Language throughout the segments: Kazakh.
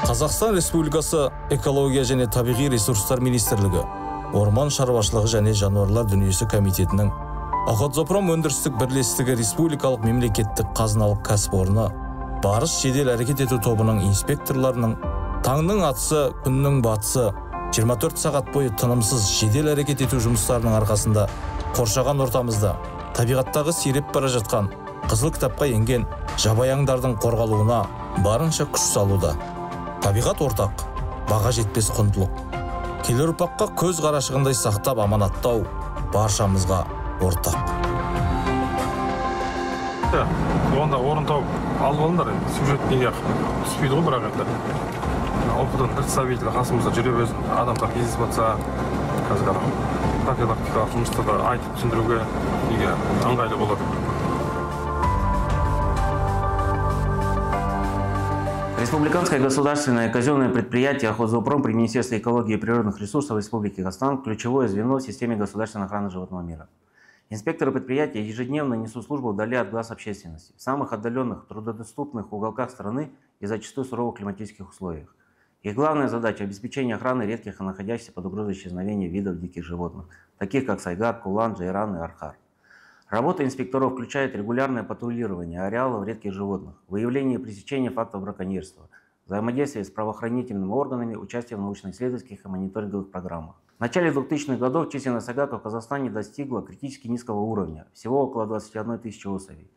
Қазақстан Республикасы Экология және табиғи ресурстар министрлігі, Орман шаруашылығы және жануарлар дүниесі комитетінің Охотзоопром өндірістік бірлестігі республикалық мемлекеттік қазыналық кәсіпорны Барыс жедел әрекет ету тобының инспекторларының таңның атысы, күннің батысы 24 сағат бойы тынымсыз жедел әрекет ету жұмыстарының арқасында қоршаған ортамызда табиғаттағы сиреп бара жатқан қызыл кітапқа енген жабайы аңдардың қорғалуына барынша күш салуда. Табиғат ортақ, баға жетпес құндылық. Келер ұрпаққа көз қарашығындай сақтап аманаттау баршамызға ортақ. Онда орын тауып алып алыңдар енді. Сюжет неге түспейді ғой, бірақ енді ОПД-ның представителі қасымызда жүре берсін, адамдар кездесіп жатса, қазір профилактикалық жұмыстарды айтып түсіндіруге неге ыңғайлы болады. Республиканское государственное казенное предприятие «Охотзоопром» при Министерстве экологии и природных ресурсов Республики Казахстан – ключевое звено в системе государственной охраны животного мира. Инспекторы предприятия ежедневно несут службу вдали от глаз общественности, в самых отдаленных, трудодоступных уголках страны и зачастую суровых климатических условиях. Их главная задача – обеспечение охраны редких и находящихся под угрозой исчезновения видов диких животных, таких как сайгак, кулан, джейран и архар. Работа инспекторов включает регулярное патрулирование ареалов редких животных, выявление и пресечение фактов браконьерства, взаимодействие с правоохранительными органами, участие в научно-исследовательских и мониторинговых программах. В начале 2000-х годов численность сайгаков в Казахстане достигла критически низкого уровня, всего около 21 тысячи особей.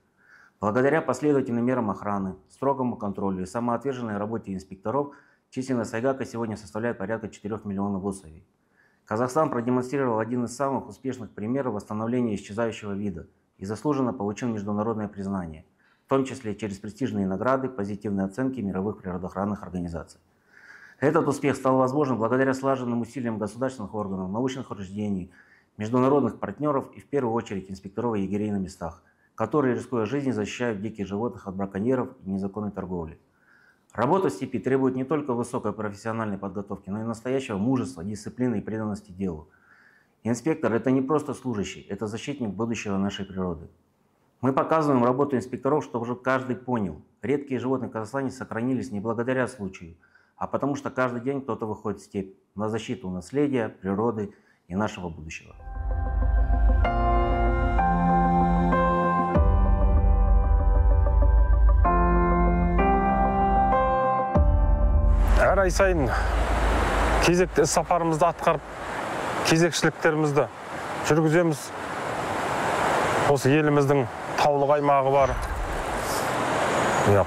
Благодаря последовательным мерам охраны, строгому контролю и самоотверженной работе инспекторов, численность сайгака сегодня составляет порядка 4 миллионов особей. Казахстан продемонстрировал один из самых успешных примеров восстановления исчезающего вида и заслуженно получил международное признание, в том числе через престижные награды, позитивные оценки мировых природоохранных организаций. Этот успех стал возможным благодаря слаженным усилиям государственных органов, научных учреждений, международных партнеров и в первую очередь инспекторов и егерей на местах, которые, рискуя жизнью, защищают диких животных от браконьеров и незаконной торговли. Работа в степи требует не только высокой профессиональной подготовки, но и настоящего мужества, дисциплины и преданности делу. Инспектор – это не просто служащий, это защитник будущего нашей природы. Мы показываем работу инспекторов, чтобы уже каждый понял, редкие животные в Казахстане сохранились не благодаря случаю, а потому что каждый день кто-то выходит в степь на защиту наследия, природы и нашего будущего. Әр ай сайын кезекті іс сапарымызды атқарып, кезекшіліктерімізді жүргіземіз. Осы еліміздің таулық аймағы бар,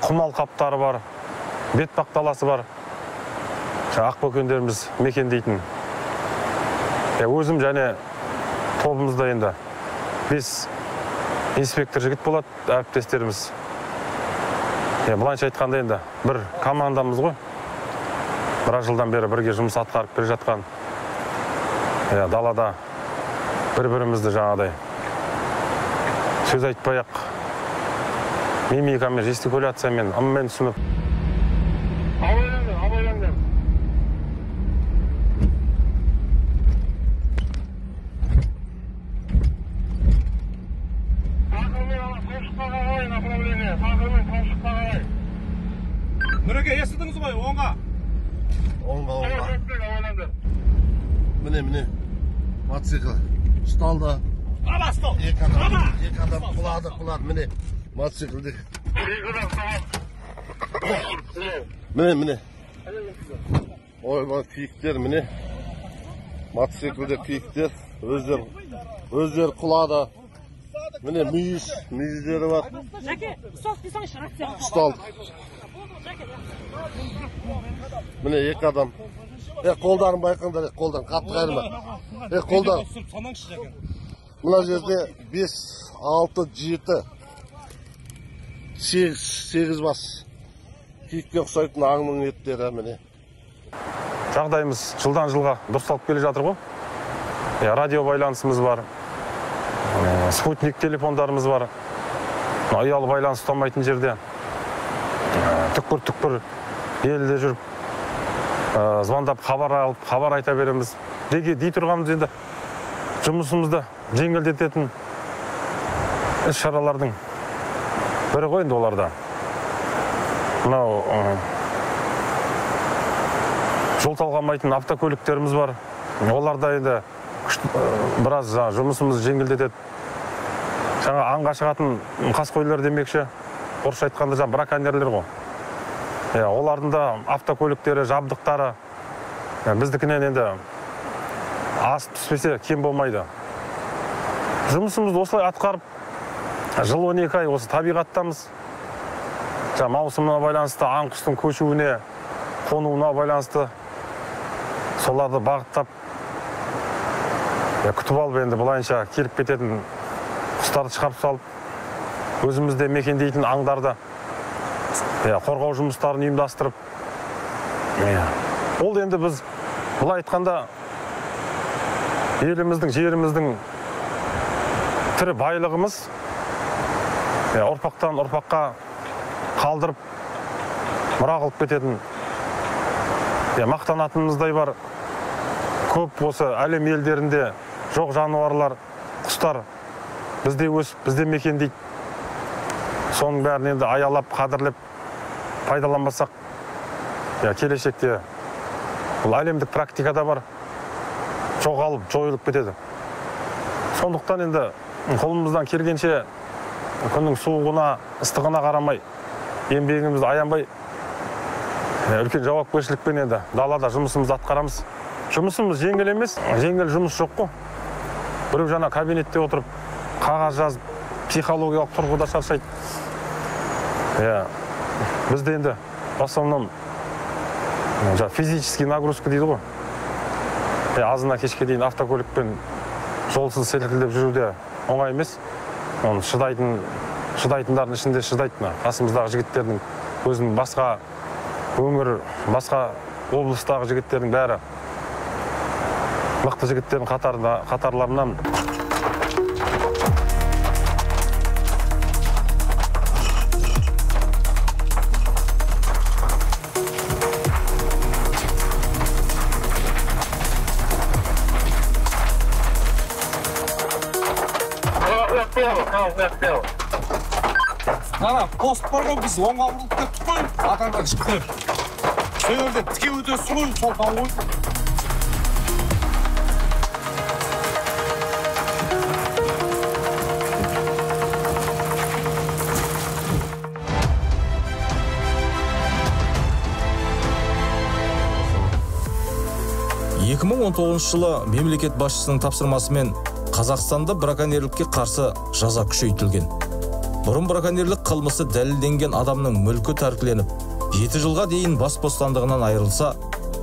құм алқаптары бар, бетпақ даласы бар. Ақбөкендеріміз мекендейтін. Өзім және тобымызда енді 5 инспектор жігіт болады, әріптестеріміз. Былайша айтқанда енді бір командамыз ғой. Біраз жылдан бері бірге жұмыс атқарып келе жатқан, далада бір-бірімізді жаңағыдай сөз айтпай-ақ мимикамен, жестикуляциямен, ыммен түсініп. Абайлаңдар, абайлаңдар. Тақырмен Таушыққа қарай направление, тақырмен Таушыққа қарай. Нұреке, естідіңіз ғой, оңға. Оңға, оңға. Міне, міне. Мотоцикл ұсталды. Екі адам, екі адам құлады, құлады. Міне, мотоциклде. Міне, міне. Ойбай, киіктер, міне. Мотоциклде киіктер өздері құлады. Міне мүйіз, мүйіздері бар. Жәке, ұсталды десеңізші, рацияға. Ұсталды. Міне екі адам. Қолдарын байқаңдар, қолдан қатты қайырма. Қолдан. Мына жерде 5, 6, 7, 8, 8 бас. Киікке ұқсайтын аңның еттері міне. Жағдайымыз жылдан жылға дұрысталып келе жатыр ғой. Радио байланысымыз бар, спутник телефондарымыз бар. Ұялы байланыс ұстамайтын жерде түкпір-түкпір елде жүріп звондап хабар алып, хабар айта береміз. Дей тұрғанымыз енді жұмысымызды жеңілдететін іс-шаралардың бірі ғой енді оларда. Мынау Жол талғамайтын автокөліктеріміз бар. Олар да енді біраз жұмысымызды жеңілдетеді. Жаңа аңға шығатын қаскөйлер демекші, орысша айтқанда жаңа браконьерлер ғой. Олардың да автокөліктері, жабдықтары біздікінен енді асып түспесе кем болмайды. Жұмысымызды осылай атқарып, жыл 12 ай осы табиғаттамыз. Жаңа маусымына байланысты, аң құстың көшуіне, қонуына байланысты соларды бағыттап, күтіп алып енді былайынша келіп кететін құстарды шығарып салып, өзімізде мекендейтін аңдарды қорғау жұмыстарын ұйымдастырып. Ол енді біз былай айтқанда еліміздің, жеріміздің тірі байлығымыз, ұрпақтан ұрпаққа қалдырып, мұра қылып кететін, мақтанатынымыздай бар. Көп осы әлем елдерінде жоқ жануарлар, құстар бізде өсіп, бізде мекендейді. Соның бәрін енді аялап, қадірлеп, пайдаланбасақ, келешекте бұл әлемдік практикада бар, жоғалып, жойылып кетеді. Сондықтан енді қолымыздан келгенше күннің суығына, ыстығына қарамай, еңбегімізді аянбай, үлкен жауапкершілікпен енді далада жұмысымызды атқарамыз. Жұмысымыз жеңіл емес, жеңіл жұмыс жоқ қой. Біреу жаңа кабинетте отырып, қағаз жазып, психологиялық тұрғыда шаршайды. Бізде енді в основном физический нагрузка дейді ғой. Азына кешке дейін автокөлікпен жолсыз селкілдеп жүру де оңай емес. Оны шыдайтындардың ішінде шыдайды. Қасымыздағы жігіттердің өзінің басқа өңір, басқа облыстағы жігіттердің бәрі мықты жігіттердің қатарларынан. Ана пост бар ғой, біз оңға бұрылып кеттік қой, атаңнан шықты. Сол жерде тіке өтесің ғой, сол тау ғой. 2019 жылы мемлекет басшысының тапсырмасымен Қазақстанда браконьерлікке қарсы жаза күшейтілген. Бұрын браконьерлік қылмысы дәлелденген адамның мүлкі тәркіленіп, 7 жылға дейін бас бостандығынан айырылса,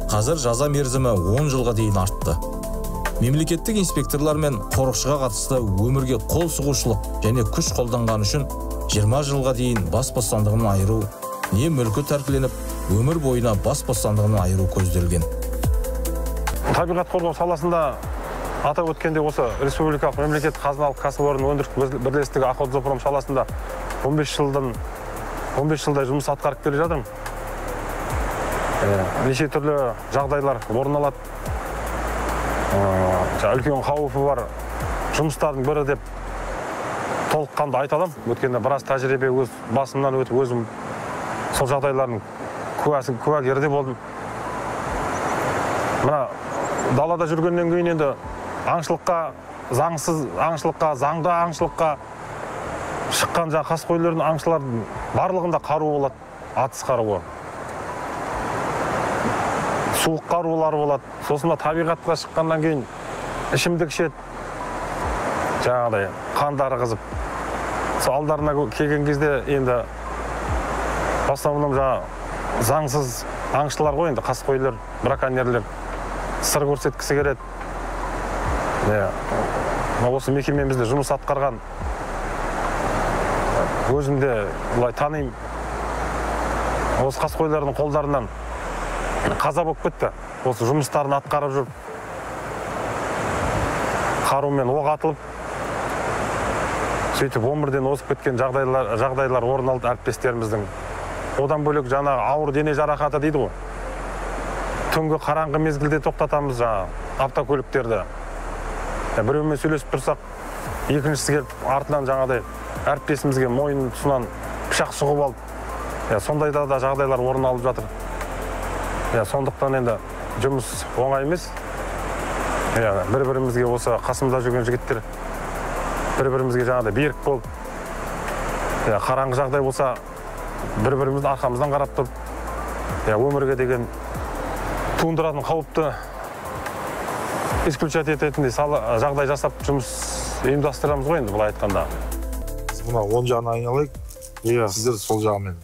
қазір жаза мерзімі 10 жылға дейін артты. Мемлекеттік инспекторлар мен қорықшыға қатысты өмірге қол сұғушылық және күш қолданған үшін 20 жылға дейін бас бостандығынан айыру, не мүлкі тәркіленіп, өмір бойына бас бостандығынан айыру көзделген. Табиғат қорғау саласында атап өткенде осы республикалық мемлекет қазыналық кәсіпорын өндірістік бірлестігі Охотзоопром саласында 15 жылдай жұмыс атқарып келе жатырмын. Неше түрлі жағдайлар орын алады. Үлкен қаупі бар жұмыстардың бірі деп толыққанды айта аламын. Өткенде біраз тәжірибе өз басымнан өтіп, өзім сол жағдайлардың куәгері де болдым. Мына далада жүргеннен кейін енді аңшылыққа, заңсыз аңшылыққа, заңды аңшылыққа шыққан жаңа қаскөйлердің, аңшылардың барлығында қару болады, атыс қаруы, суық қарулары болады. Сосын табиғатқа шыққаннан кейін ішімдік ішеді, жаңағыдай қандары қызып. Сол алдарына келген кезде енді в основном жаңа заңсыз аңшылар ғой енді, қаскөйлер, браконьерлер сыр көрсеткісі келеді. Осы мекемемізде жұмыс атқарған өзім де былай танимын. Осы қаскөйлердің қолдарынан қаза болып кетті. Осы жұмыстарын атқарып жүріп, қарумен оқ атылып, сөйтіп өмірден озып кеткен жағдайлар орын алды әріптестеріміздің. Одан бөлек жаңағы ауыр дене жарақаты дейді ғой. Түнгі қараңғы мезгілде тоқтатамыз жаңағы автокөліктерді. Біреумен сөйлесіп тұрсақ, екіншісі келіп артынан жаңағыдай әріптесімізге мойын тұсынан пышақ сұғып алып, сондайда да жағдайлар орын алып жатыр. Сондықтан енді Жұмыс оңай емес. Иә, бір-бірімізге осы қасымызда жүрген жігіттер бір-бірімізге жаңағыдай берік болып, қараңғы жағдай болса бір-біріміздің арқамыздан қарап тұрып, өмірге деген туындыратын қауіпті исключать ететіндей жағдай жасап жұмыс ұйымдастырамыз ғой енді былай айтқанда. Мына оң жағын айналайық, сіздер сол жағымен.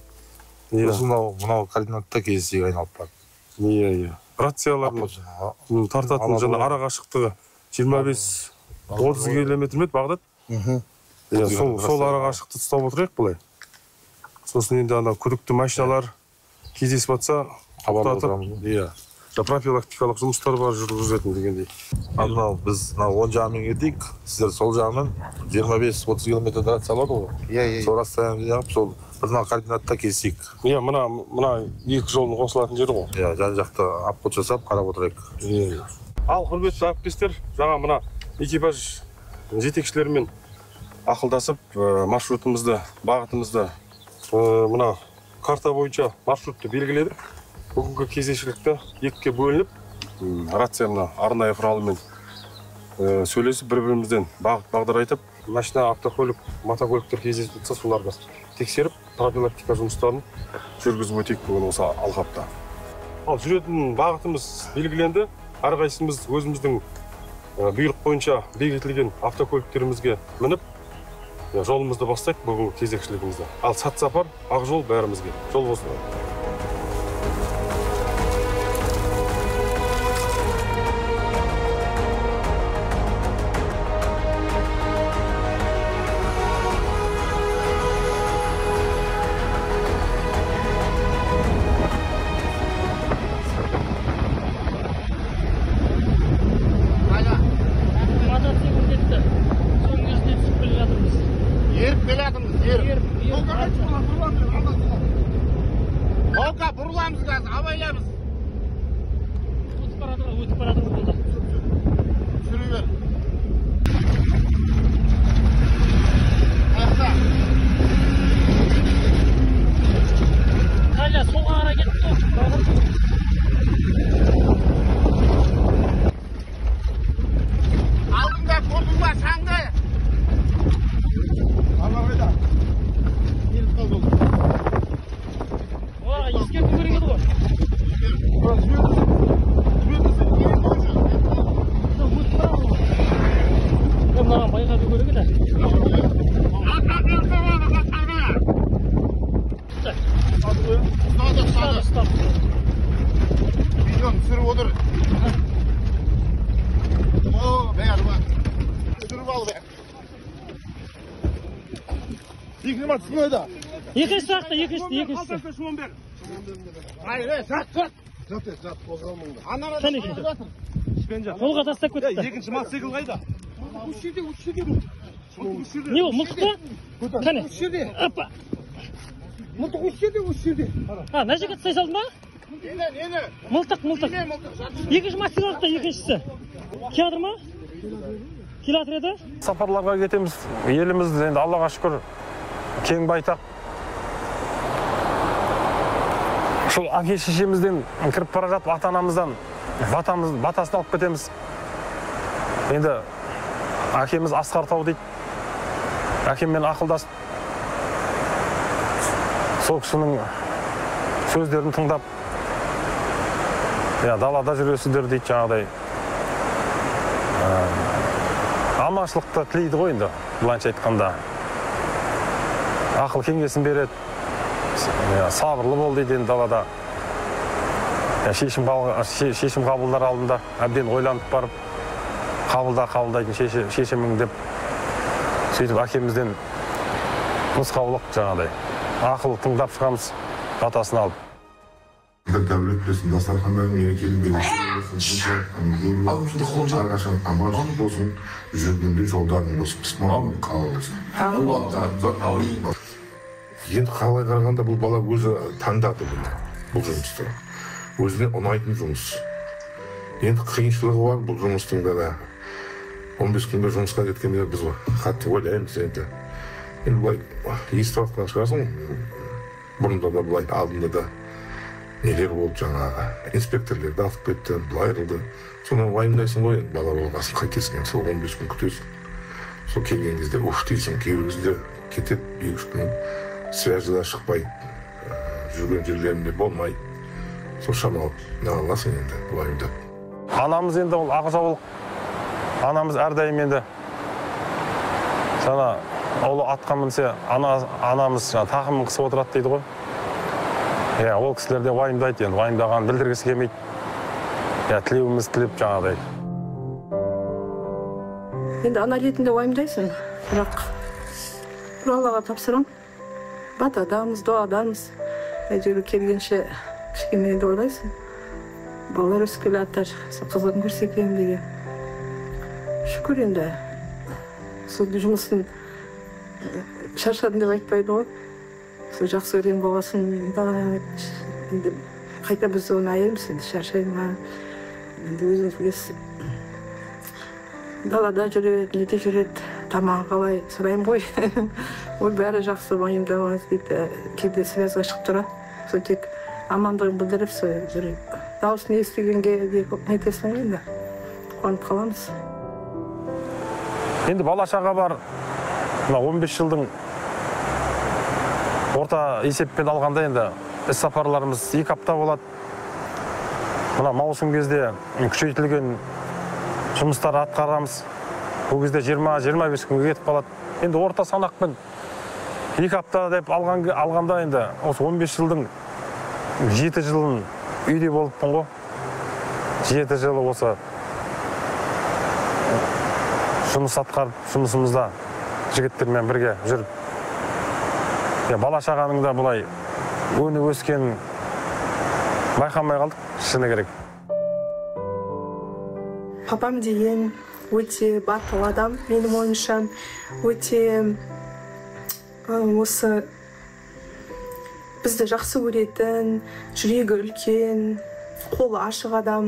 Сосын мынау координатта кездесейік айналып барып. Иә. Рацияларын тартатын жаңа ара қашықтығы 25-30 километр ме Бағдат? Иә, сол ара қашықты ұстап отырайық былай. Сосын енді ана күдікті машиналар кездесіп жатса, тоқтатып, иә. Профилактикалық жұмыстар бар жүргізетін дегендей. Мынау біз мынау оң жағымен кетейік, сіздер сол жағымен 25-30 километр рация алады ғой. Иә. Сол расстояние жағып, сол бір мына координатта кездесейік. Иә, мына екі жолдың қосылатын жері ғой. Иә, жан-жақты обход жасап қарап отырайық. Иә. Ал құрметті әріптестер, жаңа мына экипаж жетекшілерімен ақылдасып, маршрутымызды, бағытымызды мына карта бойынша маршрутты белгіледік. Бүгінгі кезекшілікті екіге бөлініп, рация мына арнайы құралымен сөйлесіп, бір-бірімізден бағыт бағдар айтып, машина, автокөлік, мотокөліктер кездесіп жатса, соларды тексеріп, профилактика жұмыстарын жүргізіп өтейік бүгін осы алқапта. Ал жүретін бағытымыз белгіленді. Әрқайсымыз өзіміздің бұйрық бойынша бекітілген автокөліктерімізге мініп, жолымызды бастайық бүгінгі кезекшілігімізді. Ал сәт сапар, ақ жол бәрімізге. Жол болсын. Екінші жақта, екіншісі. Жат, қозғалмаңдар. Қолға тастап кетті. Екінші мотоцикл қайда? Осы жерде. Не ол, мылтық па? Қане? Апа. Мылтық осы жерде, А, мына жерге тастай салдың ба? Нені? Мылтық. Екінші мотоцикл жақта, екіншісі. Келатыр ма? Келатыр еді. Сапарларға кетеміз. Еліміз енді Аллаға шүкір кең байтақ. Сол әке шешемізден кіріп бара жатып, ата-анамыздан батасын алып кетеміз. Енді әкеміз Асқар тау дейді. Әкеммен ақылдасып, сол кісінің сөздерін тыңдап, далада жүресіздер дейді жаңағыдай. Аманшылықты тілейді ғой енді, былайынша айтқанда. Ақыл кеңесін береді. Сабырлы бол дейді енді далада. Шешім қабылдар алдында әбден ойланып барып, қабылдайтын шешімің деп, сөйтіп әкемізден нұсқаулық жаңағыдай ақыл тыңдап шығамыз, батасын алып. Дәулет берсін, дастархандарың мерекелі берсін, әрқашан аман болсын, жүргенде жолдарың болсын, қабыл болсын. Енді қалай қарағанда бұл бала өзі таңдады бұл жұмысты. Өзіне ұнайтын жұмыс. Енді қиыншылығы бар бұл жұмыстың да. 15 күнге жұмысқа кеткенде біз қатты ойлаймыз енді. Енді былай естіп жатқан шығарсың, бұрында да былай, алдында да. Нелер болды жаңағы, инспекторлерді атып кетті, былай қылды. Соны уайымдайсың ғой енді, бала болғасын қайтесің енді, сол 15 күн күтесің. Сол келген кезде уф дейсің, кейбір кезде кетеді, 2-3 күн связі да шықпайды, жүрген жерлерінде болмайды. Сол шамалы не аласың енді, уайымдап. Анамыз енді ол ақ жаулық, анамыз әрдайым енді жаңа ұлы атқа мінсе, анамыз жаңа тақымын қысып отырады дейді ғой. Иә, ол кісілер де уайымдайды енді, уайымдағанын білдіргісі келмейді. Иә, тілеуіміз тілеп жаңағыдай. Енді ана ретінде уайымдайсың, бірақ бір Аллаға тапсырамын. Батадамыз, дуадамыз. Әйтеуір келгенше кішкене енді ойлайсың. Балалар өсіп келе жатыр, сол қызығын көрсе екен деген. Шүкір енді. Сол жұмысын шаршадым деп айтпайды ғой. Сол жақсы көрген болғасын енді қайта біз оны аяймыз, енді шаршай ма, енді өзіңіз білесіз. Далада жүреді, неде жүреді, тамағы қалай сұраймын ғой. Ой, бәрі жақсы, уайымдамаңыз дейді. Кейде связьға шығып тұрады. Сол тек амандығын білдіріп, сол жүреді. Дауысын естігенге нетесің ғой енді, қуанып қаламыз. Енді бала шаға бар, мына 15 жылдың орта есеппен алғанда енді іс сапарларымыз 2 апта болады. Мына маусым кезде күшейтілген жұмыстар атқарамыз. Ол кезде 20-25 күнге кетіп қалады. Енді орта санақпен 2 апта деп алғанда енді осы 15 жылдың 7 жылын үйде болыппын ғой. 7 жылы осы жұмыс атқарып, жұмысымызда жігіттермен бірге жүріп, бала шағаның да бұлай өніп өскенін байқамай қалдық, шыны керек. Папам деген өте батыл адам, менің ойымша, өте осы бізді жақсы көретін, жүрегі үлкен, қолы ашық адам,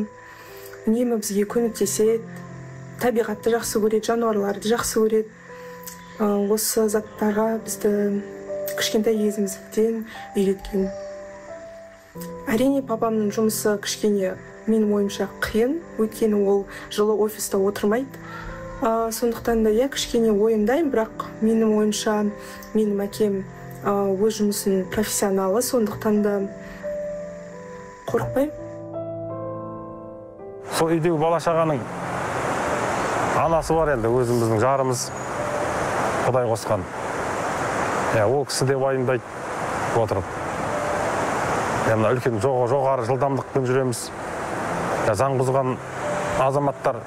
үнемі бізге көмектеседі, табиғатты жақсы көреді, жануарларды жақсы көреді. Осы заттарға бізді кішкентай кезімізден үйреткен. Әрине, папамның жұмысы кішкене менің ойымша қиын, өйткені ол жылы офиста отырмайды. Сондықтан да кішкене уайымдаймын, бірақ менің ойымша менің әкем өз жұмысының профессионалы, сондықтан да қорықпаймын. Сол үйдегі бала шағаның анасы бар енді, өзіміздің жарымыз, Құдай қосқан. Ол кісі де уайымдайды отырып. Мына үлкен жоғары жылдамдықпен жүреміз. Заң бұзған азаматтар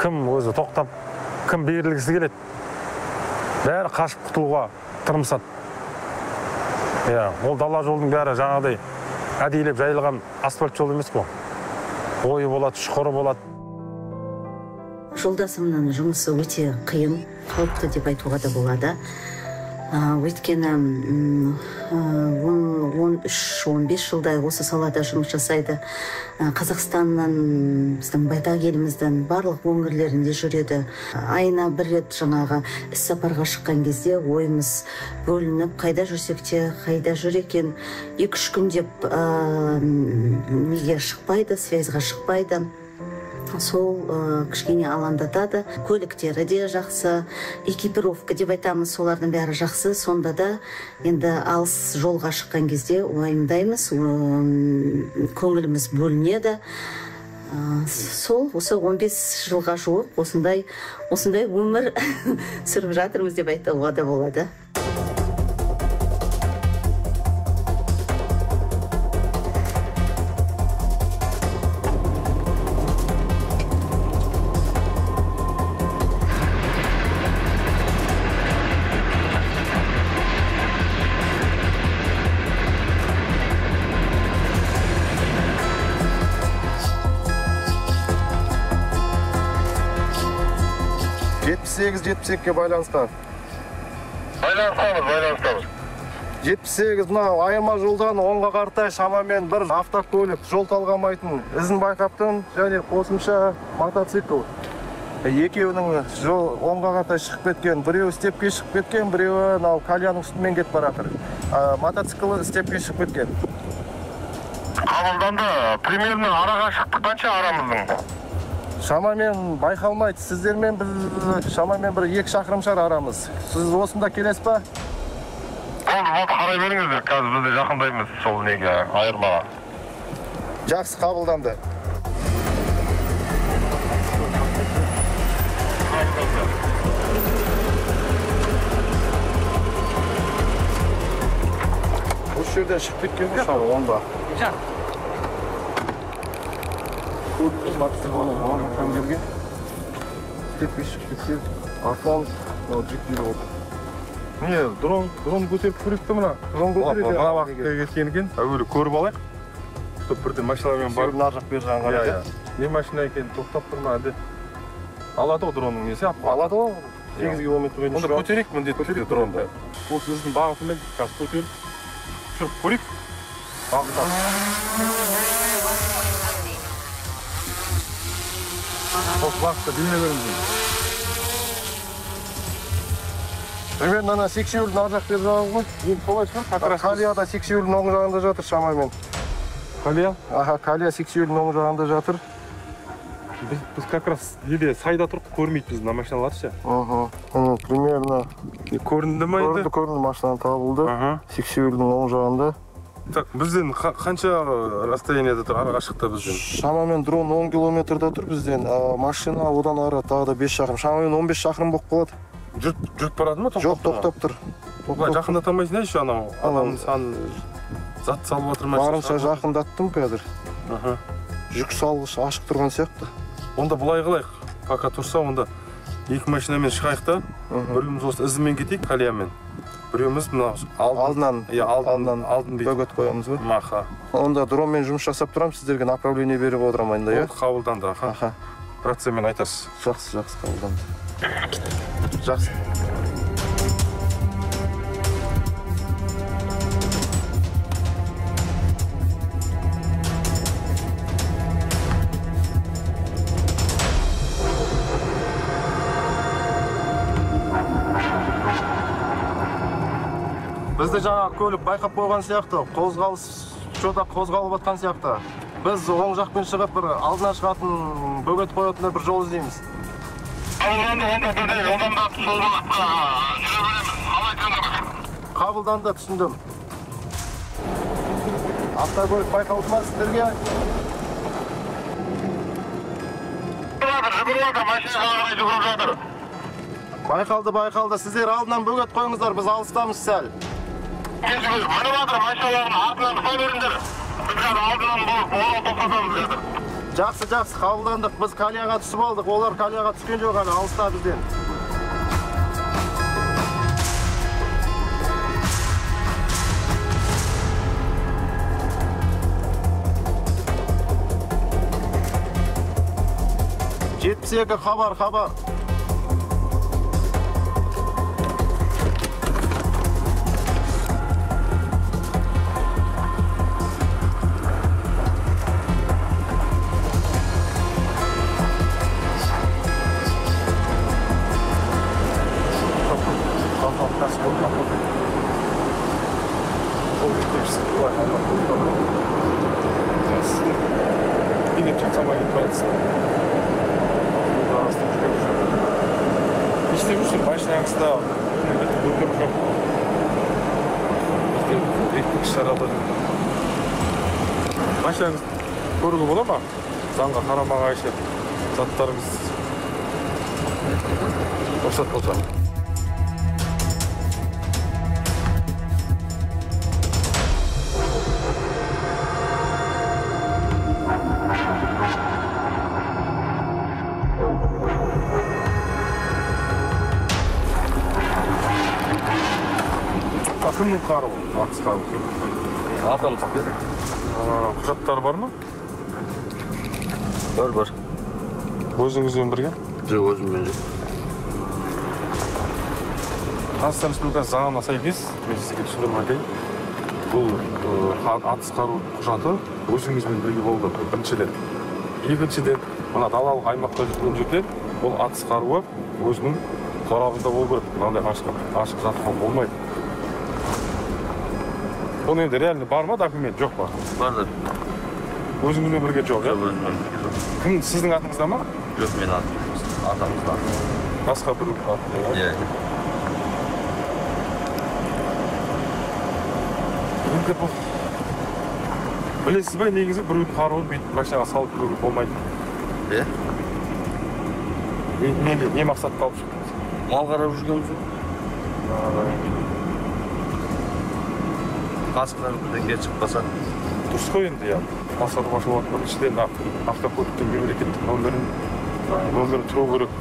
кім өзі тоқтап, кім берілгісі келеді, бәрі қашып құтылуға тырмысады. Ол дала жолдың бәрі жаңағыдай әдейілеп жайылған асфальт жол емес қой. Ойы болады, шұқыры болады. Жолдасымның жұмысы өте қиын, қауіпті деп айтуға да болады. Өйткені 13-15 жылдай осы салада жұмыс жасайды. Қазақстаннан, біздің байтақ еліміздің барлық өңірлерінде жүреді. Айына бір рет жаңағы іс-сапарға шыққан кезде ойымыз бөлініп, қайда жүрсек те, қайда жүр екен, 2-3 күн деп неге шықпайды, связьға шықпайды. Сол кішкене алаңдатады. Көліктері де жақсы, экипировка деп айтамыз, солардың бәрі жақсы. Сонда да енді алыс жолға шыққан кезде уайымдаймыз, көңіліміз бөлінеді. Сол осы 15 жылға жуық осындай өмір сүріп жатырмыз деп айтуға да болады. Жетпіс байланысқа. Байланысқамыз. 78 мынау айырма жолдан оңға қаратай шамамен бір автокөлік жол талғамайтын ізін байқаптым, және қосымша мотоцикл. Екеуінің жол оңға қаратай шығып кеткен, біреуі степке шығып кеткен, біреуі мынау кальянның үстімен кетіп бара жатыр. Мотоциклі степке шығып кеткен. Қабылданды. Примерно арақашықтық қанша арамыздың? Шамамен байқалмайды. Сіздермен біз шамамен бір 2 шақырым шығар арамыз. Сіз осында келесіз ба? Болды, болды, қарай беріңіздер. Қазір біз де жақындаймыз сол неге, айырмаға. Жақсы, қабылданды. Осы жерден шығып кеткен ғой шамалы оңға. Мотоциклінің оң жақтан келген. Тепке шығып кетсе, артынан мынау джип жүріп отыр. Не, дрон көтеріп көрейік те мына. Дрон көтереді. Мына бағытқа кеткен екен. Әуелі көріп алайық. Чтоб бірден машиналармен барып. Мына жақ бер жағын қарай. Не машина екен, тоқтап тұр ма әлде? Алады ғой дронның несі? Алады ғой. 8 километр. Онда көтерейік міндетті түрде дронды. Осы біздің бағытымен қазір көтеріп ұшырып көрейік. Бағыттан. Осы бағытта бере береміз. Примерно ана сексеуілдің ар жақ бер жағы ғой. Енді солай шығар, как раз. Калия да сексеуілдің оң жағында жатыр шамамен. Калия? Аха, Калия сексеуілдің оң жағында жатыр. Біз как раз неде сайда тұрып көрмейді біздің машиналарды ше. Примерно. Көрінді ма енді? Көрінді, көрінді, машина табылды. Сексеуілдің оң жағында. Так, бізден қанша расстояниеде тұр, ара қашықта бізден? Шамамен дрон 10 километрда тұр бізден, машина одан ары тағы да 5 шақырым. Шамамен 15 шақырым болып қалады. Жүріп барады ма? Жоқ, тоқтап тұр. Былай жақындата алмайсың еще анау адамның саны зат салып отыр ма? Барынша жақындаттым қазір. Жүк салғыш ашық тұрған сияқты. Онда былай қылайық, пока тұрса, онда екі машинамен шығайық та, біреуміз осы ізімен кетейік, Калиямен. Біреуміз мына алдынан, алдын бөгет қоямыз ба? Маха. Онда дронмен жұмыс жасап тұрамын, сіздерге направление беріп отырамын енді, иә? Қабылданды, аха. Рациямен айтасыз. Жақсы, жақсы, қабылданды. Жақсы. Бізді жаңа көлік байқап қойған сияқты, қозғалыс что-то қозғалып атқан сияқты. Біз оң жақпен шығып бір алдына шығатын бөгет қоятын бір жол іздейміз. Қабылданды, түсіндім. Автокөлік байқалды ма сіздерге? Байқалды, байқалды. Сіздер алдынан бөгет қойыңыздар, біз алыстамыз сәл. Жақсы, жақсы, қабылдандық. Біз Калияға түсіп алдық. Олар Калияға түскен жоқ әлі, алыста бізден. 72 хабар, хабар. Машинаңыз көруге бола ма? Заңға қарама-қайшы заттарыңыз рұқсат болса. Кімнің қаруы? Атыс қаруы. Атам берді. Құжаттары бар ма? Бар, бар. Өзіңізбен бірге? Жоқ, өзіммен жоқ. Қазақстан Республикасы заңына сәйкес, мен сізге түсіндіріп айтайын, бұл атыс қару құжаты өзіңізбен бірге болды, біріншіден. Екіншіден, мына далалық аймақта жүрген жерде бұл атыс қаруы өзінің қорабында болу керек. Мынандай ашық жатқан болмайды. Бұл енді реально бар ма документ, жоқ па? Бар да. Өзіңізбен бірге жоқ, иә? Жоқ, өзіммен бірге жоқ. Кім, сіздің атыңызда ма? Жоқ, менің атым емес, атамызда. Басқа біреудің атында, иә? Енді бұл білесіз бе, негізі біреудің қаруын бүйтіп машинаға салып жүруге болмайды. Иә. Не мақсатта алып шықтыңыз? Мал қарап жүргенбіз ғой. Қасқырдан бірдеңе шықпаса. Дұрыс қой енді, иә. Мал шаруашылығы біріншіден автокөліктің мемлекеттік нөмірі тұру керек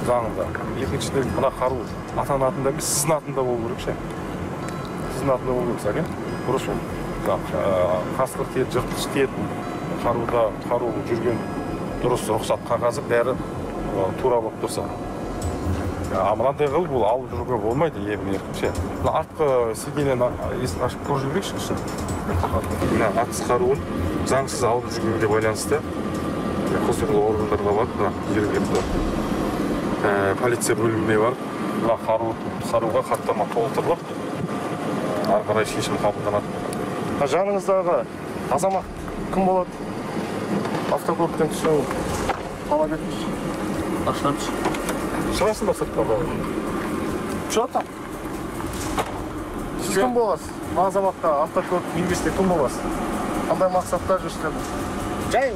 заңында. Екіншіден, мына қару атаның атында емес, сіздің атында болу керек ше. Сіздің атында болу керек, сәкен. Дұрыс ол. Қасқыр тиеді, жыртқыш тиеді, қаруда қару жүрген дұрыс рұқсат қағазы бәрі тура болып тұрса. А мынандай қылып ол алып жүруге болмайды, емін еркін ше. Мына артқы сиденьені есігін ашып көріп жіберейікші кіші. Мына атыс қаруын заңсыз алып жүргенге байланысты құзырлы органдарға барып, мына жергілікті полиция бөліміне барып, мына қаруға хаттама толтырылып, ары қарай шешім қабылданады. Жаныңыздағы азамат кім болады? Автокөліктен түсу талап етіңізші. Ашынамыз. Шығасың ба сыртқа? Че там? Сіз кім боласыз? Азаматқа автокөлік мінгізсе кім боласыз? Қандай мақсатта жүрсіздер? Жай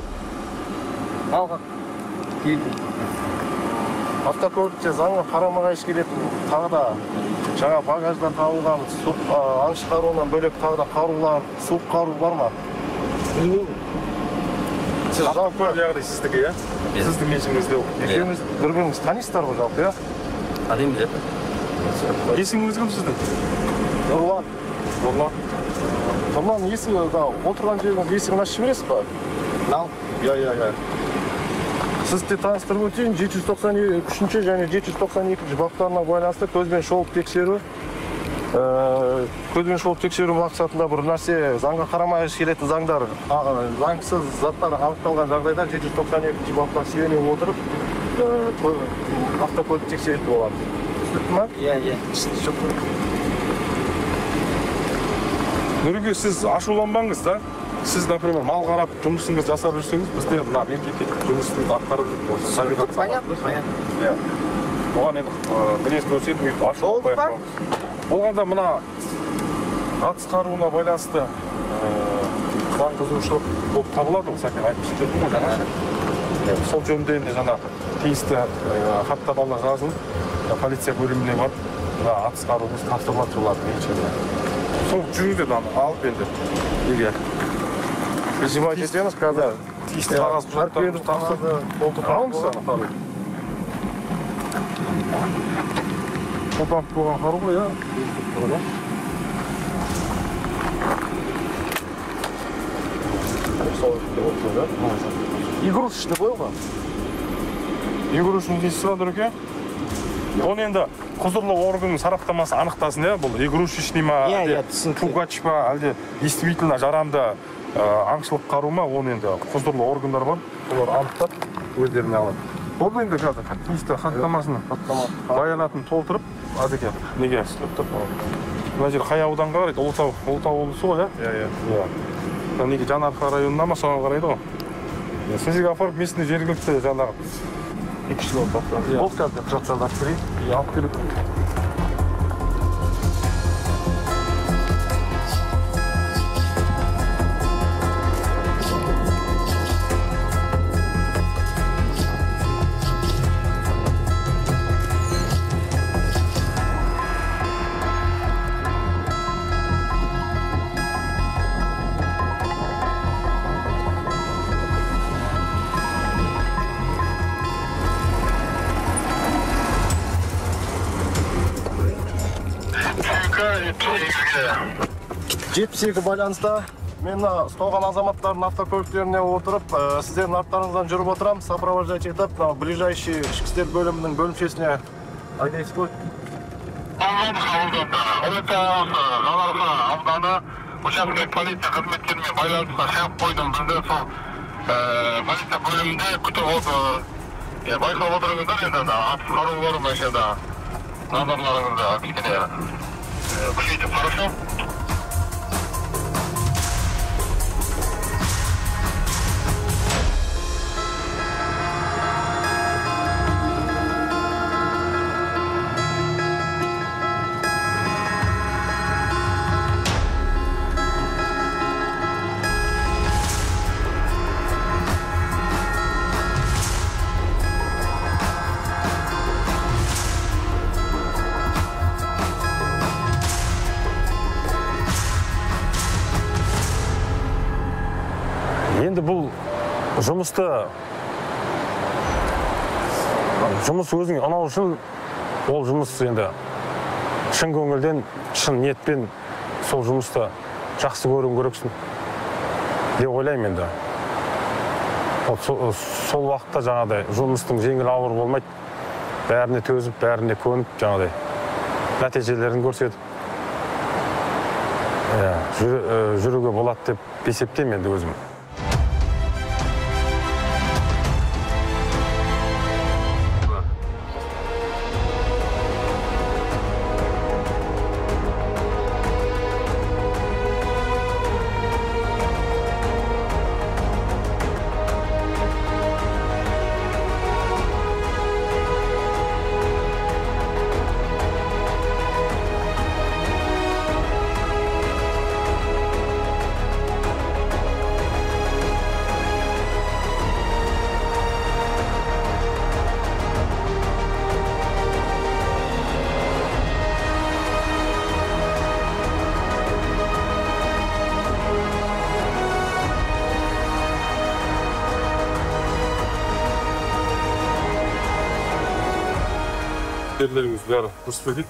малға келдім. Автокөлікте заңға қарама-қайшы келетін тағы да жаңа багаждан табылған суық аңшы қаруынан бөлек тағы да қарулар, суық қару бар ма? Сіз жалпы, яғни сіздікі, иә? Сіздің меншігіңізде ол. Екеуіңіз бір-біріңізді танисыздар ғой жалпы, иә? Танимыз, иә. Есіміңіз кім сіздің? Нұрлан. Нұрлан. Нұрлан, есігі, отырған жеріңіз есігін ашып жібересіз ба? Нал. Иә. Сізді таныстырып өтейін, 793-ші және 792-ші баптарына байланысты көзбен шолып тексеру. Көзбен шолып тексеру мақсатында бір нәрсе заңға қарама-қайшы келетін заңдар, заңсыз заттар анықталған жағдайда 792-ші бапқа сүйене отырып автокөлік тексеретін болады. Түсінікті ма? Иә. Нұреке, сіз ашуланбаңыз да. Сіз, например, мал қарап жұмысыңызды жасап жүрсеңіз, бізде мына мемлекеттік жұмысты атқарып жүрміз. Понятно, понятно. Иә. Оған енді мінез көрсетіп, өйтіп ашуланбай ақ қойыңыз. Болғанда мына атыс қаруына байланысты заң бұзушылық болып табылады ғой, Сәкен айтып жібердім ғой жаңа. Сол жөнінде енді жаңа тиісті хаттамалар жазылып, полиция бөліміне барып, мына атыс қаруымыз тапсырылады солардың меншігіне. Сол жүріңдер аны алып енді неге? Принимать етеміз қазір. Тиісті қағаз құжаттарды толтырып алыңыз ана қару. Қолданып болған қару ғой, иә? Игрушечный ғой ол. Игрушечный дейсіз ба, Нұреке? Оны енді құзырлы органның сараптамасы анықтасын, иә? Бұл игрушечный ма, әлде пугач па, әлде действительно жарамды аңшылық қару ма, оны енді құзырлы органдар бар, олар анықтап өздеріне алады. Болды енді қазір тиісті хаттамасын, баянатын толтырып, Азеке, неге? Мына жер қай ауданға қарайды? Ұлытау, Ұлытау облысы ғой, иә? Иә. Неге Жанарқа районына ма, соған қарайды ғой. Сізге апарып местный жергілікті жаңағы 2 жыл тапсырамыз. Болды, қазір құжаттарды алып келейін. Алып келіп. 72 байланыста мен ұсталған азаматтардың автокөліктеріне отырып, сіздердің арттарыңыздан жүріп отырамын, сопровождать етіп, ближайший ішкі істер бөлімінің бөлімшесіне айдайсыз ғой. Ұлытау Жанарқа ауданы учаскелік полиция қызметкерімен байланысқа шығып қойдым. Бізді сол полиция бөлімінде күтіп отыр. Байқап отырыңыздар енді, атыс қаруы бар машинада. Назарларыңызды кішкене күшейтіп, хорошо? Енді бұл жұмысты, жұмыс өзіңе ұнау үшін, ол жұмыс енді шын көңілден, шын ниетпен сол жұмысты жақсы көруің керексің деп ойлаймын енді. Сол уақытта жаңағыдай жұмыстың жеңіл ауыр болмайды, бәріне төзіп, бәріне көніп, жаңағыдай нәтижелерін көрсетіп жүруге болады деп есептеймін енді өзім. Бәрі дұрыс па дейді?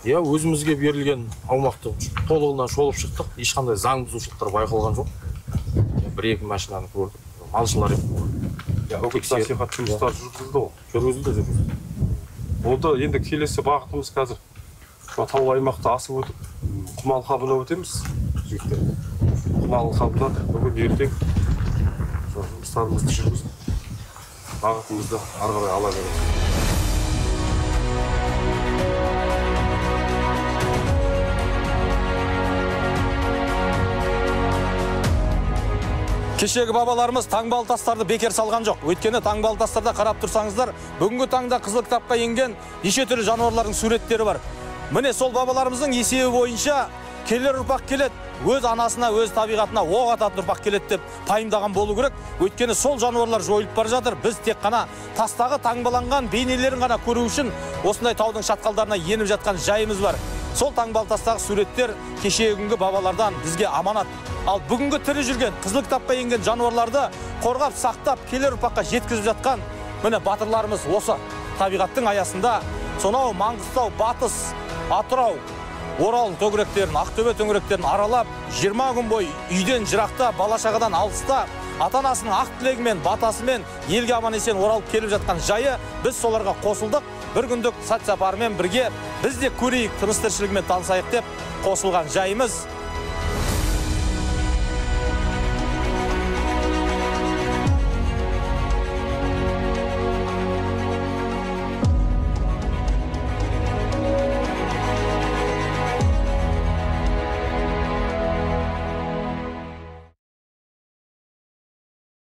Иә, өзімізге берілген аумақты толығынан шолып шықтық. Ешқандай заң бұзушылықтар байқалған жоқ. Бір-екі машинаны көрдік. Малшылар үгіт насихат жұмыстары жүргізілді ғой. Жүргізілді. Онда енді келесі бағытымыз қазір таулы аймақты асып өтіп, құм алқабына өтеміз жігіттер. Құм алқабына бүгін ертең жұмыстарымызды жүргізіп, бағытымызды ары қарай ала береміз. Кешегі бабаларымыз таңбалы тастарды бекер салған жоқ. Өйткені таңбалы тастарда қарап тұрсаңыздар, бүгінгі таңда қызыл кітапқа енген неше түрлі жануарлардың суреттері бар. Міне сол бабаларымыздың есебі бойынша келер ұрпақ келеді, өз анасына, өз табиғатына оқ ататын ұрпақ келеді деп пайымдаған болу керек. Өйткені сол жануарлар жойылып бара жатыр. Біз тек қана тастағы таңбаланған бейнелерін ғана көру үшін осындай таудың шатқалдарына еніп жатқан жайымыз бар. Сол таңбалы тастағы суреттер кешегі күнгі бабалардан бізге аманат. Ал бүгінгі тірі жүрген, қызыл кітапқа енген жануарларды қорғап, сақтап, келер ұрпаққа жеткізіп жатқан міне батырларымыз осы табиғаттың аясында сонау Маңғыстау, Батыс, Атырау, Орал төңіректерін, Ақтөбе төңіректерін аралап, 20 күн бойы үйден жырақта, бала-шағадан алыста, ата-анасының ақ тілегімен, батасымен елге аман-есен оралып келіп жатқан жайы, біз соларға қосылдық. Бір күндік сәт сапарымен бірге біз де көрейік, тыныс тіршілігімен танысайық деп қосылған жайымыз.